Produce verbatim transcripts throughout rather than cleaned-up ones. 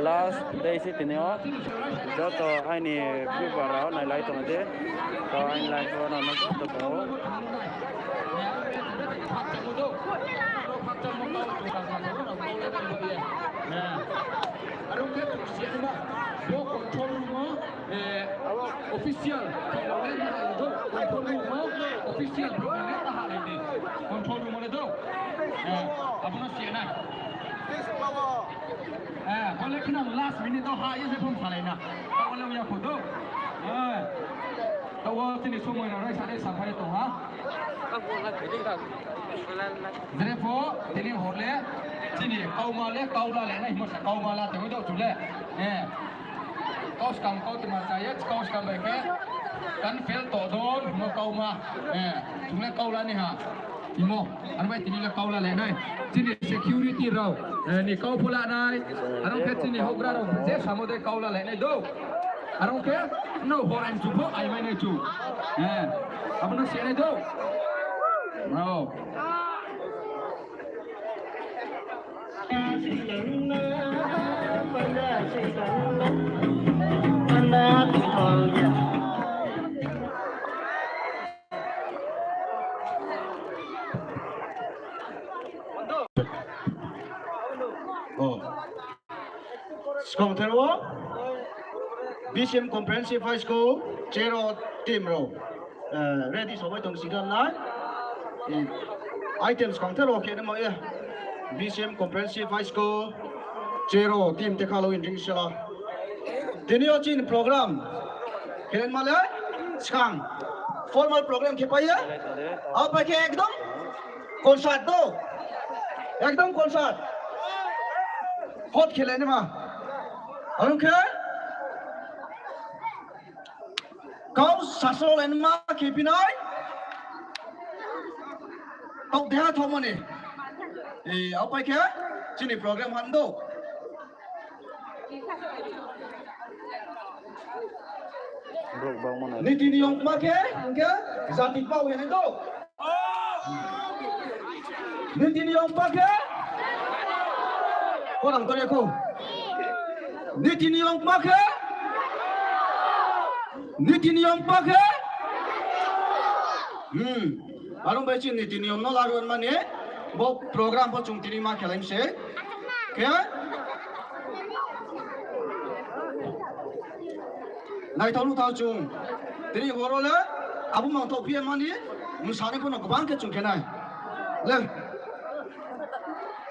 Last day se tini yo. Joto aini viewer rao nailai tong di. To aini live wo no joto tong ou. Aro khe chung siya ma, bo control room o, eh, official, control room o, official, control room o le do. Eh, abo no siya nai. Eh, bo le khna last minute o ha ye se phone salai na. Abo le ya kho do. Eh, to wo chini somoi rao rai sa rai sa phai tong ha. Jere pho, tini hor le, chini kauma le, kau la le, nai himo sa kauma la, tebo do chu le. Eh. Kau skang kau tma cha ye, kau skang bai khe, kan fail to don, himo kauma. Eh, chung le kau la ni ha. Himo, ano bai tini le kau la le nai. Chini security rao, eh, ni kau pho la nai. Ano khe chini houhgra rao, je samo de kau la le nai do. Aro khe, no hor ang chu pho, ai mai nai chu. Eh, abo no se nai do. Bravo. Oh. Skang ther wo, B C M Comprehensive High School, Chero team rao, eh, ready sobai tong si kha nai. Eh, item skang ther wo khe nai ma ye, B C M Comprehensive High School, Chero team te kha lo in ring sala. Tini yo chini program, khe nai ma le, skang, formal program khe pai ye, abo pai khe ekdom concert do, ekdom concert. Hot khe le nai ma. Aro khe kau sasao le nai ma khe phi nai. Tau deha thaomo ni. E, abo pai khe chini program han do. Niti niyom kma khe, hing khe jati pao ye nai do. Niti niyom kma khe? Khorang tong ya kho. Niti niyom kma khe? Niti niyom kma khe? Hmm. Aro bai chini niti niyom no laruh mani, bo program pho chung tini ma khelai se. Khe? Naithao nuhthao chung. Tini horo le, abo mangthoh phi mani, msanai pho no gbang khe chung khe nai. Le.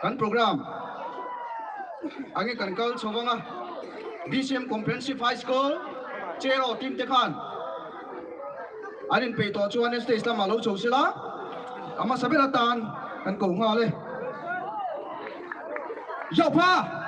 Kan program. Ang ye kan kal sobang a. B C M Comprehensive High School, Chero team te khan. Arin pei to chuan stage lama lo chou sila. Ama sabera tan, kan kou nga le. Yopha!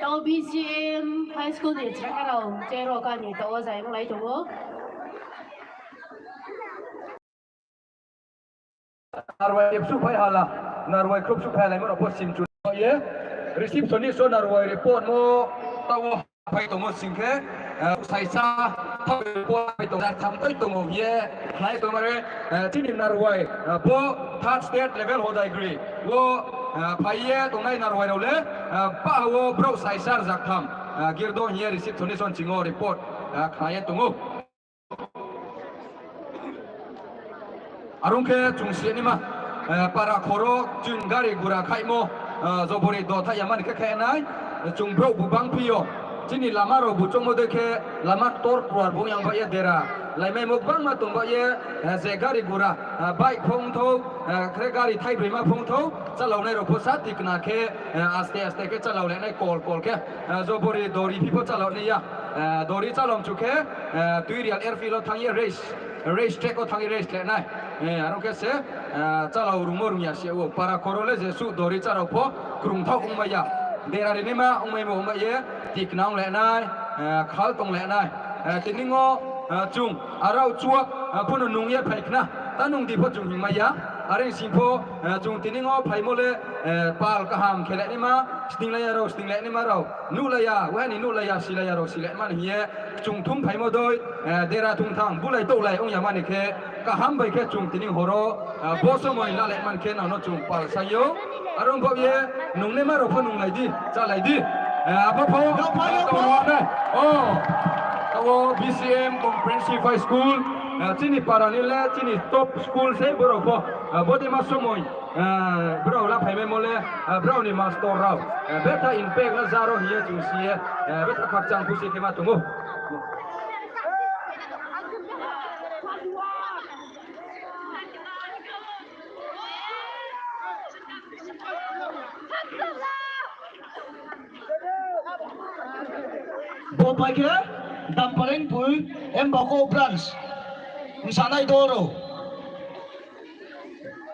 Tao B C M High School ni chrai rao, Chero kani tao o zai ong lai tong ou. Narwai khrupsuh phai hala, narwai khrupsuh phai hala, imo rao pho sim chu ye, receptionist o narwai report mo, tao phai tongmo sing khe, eh, saisa, phai report phai tong, jar tham toi tong ye, khnai tong mare, eh, chini narwai, eh, bo third state level hodai gri, wo, eh, phai ye tongnai narwai rao le, eh, pa wo brouh saisa jar tham, eh, girdo hing ye receptionist o sing o report, eh, khnai ye tong ou. Arong khe chung si naima, eh, para khoro chung gari gura khaimo, eh, jobori do thaih ya mani khe khe nai, chung brouh bu bang phi yo. Chini lama rao bu chongmo dei khe lama tor kruar bung yang ba ye dera. Laimaimo gbangma tong ba ye, eh, je gari gura, eh, bike phung thou, eh, khe gari thaibroi ma phung thou, chalao nai rao pho sa tikna khe, eh, aste aste khe chalao le nai kol kol khe, eh, jobori dori phi pho chalao nai ya. Eh, dori chalao mchu khe, eh, Tuirial airfield o thanng ye race. Race track o thanng ye race le nai. Eh, arong khe se, eh, chalao rungmo rung ya se o. Para khoro le jesuh dori chalao pho krung thao ong mai ya. Dera ri naima ong mai mo ong mai ye, tikna ong le nai, eh, khal tong le nai. Eh, tini ngo, eh, chung, arao chuak, eh, pho no nung ye phai khna. Ta nung di pho chung hingmai ya. Are sing pho, chung tini yo phaimo le, pal kaham khe le naima, sning lai ya rao, sning lai naima rao, nuhlai ya, wahani nuhlai ya, silai ya rao, silai mani hing ye, chung thum phaimo dei, dera thum thang, bulai touhlai ong ya mani khe, kaham bai khe chung tini horo, bo somoi lalai mani khe nang no chung pal saing ou. Are ong baoh ye, nung naima rao pho nunglai di, chálai di. Abo pho, nai. O, abo B C M Comprehensive High School, chini para ni le, chini top school sei brao pho, bodei ma somoi, brao la phaimaimo le, brao ni master rao, betha impact no ja ro hing ye chung si ye, betha khakchang khusi khe ma tong ou. Bo pai khe Damparengpui Mbako branch bsanai dol rao.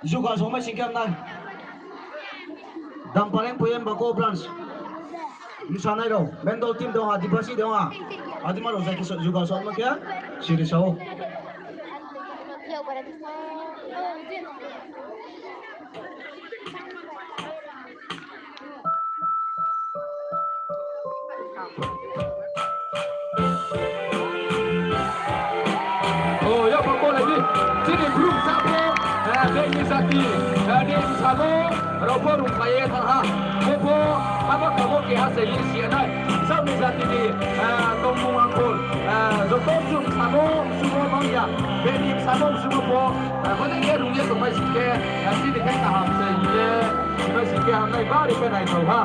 Juga somai sing khe nai. Damparengpui Mbako branch bsanai rao, Bendol team de ong ha, Adibasi de ong ha, Adima rao jati so-, juga somai khe siri sa ou. O, ya pho ko lai di. Chini Bru sa pho, bini jati ni bsamo rao pho rungkhlai ye thanng ha. Bo pho, abo kamo keha se ye si nai. Saoh ni jati ni tongmung angkol, joto chung bsamo bsumo mang ya. Bini bsamo bsumo pho, bodei khe rung ye tongmai sing khe, chini khe kaham se hing ye, simai sing khe hamnai bari khe naithao ha.